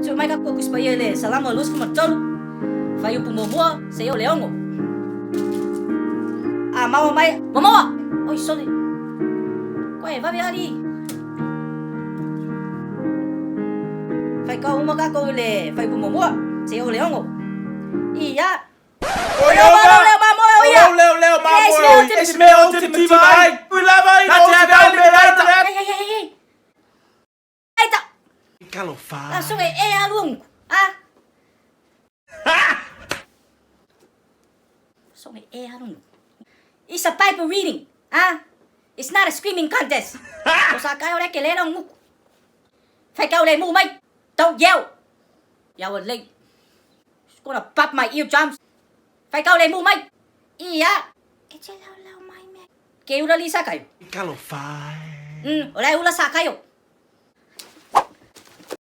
Sue mai takou Tusi Paia i le Salamo 23, fuaiupu muamua seia oo i le 6. A maua mai, ua maua! Oi sole! Koe vave alii! Faitau uma tatou i le fuaiupu muamua seia oo i le 6. Ia! O Ieova, o lou leo lea o mamoe o ia, e se mea ou te mativa ai. Ui lava i lou Ei, ei, ta! Talofa. La soga e alu angu. Ah. Soga e alu angu. It's a Bible reading. Ah. It's not a screaming contest. O sa kai ore ke le long nguku. Fai kau le mu mai. Don't yell. Y'all were late. It's gonna pop my eardrums. Fai kau le mu mai. Ia. E te lau lau mai me. Ke ura li sa kai. Talofa. O le ula sa kai o.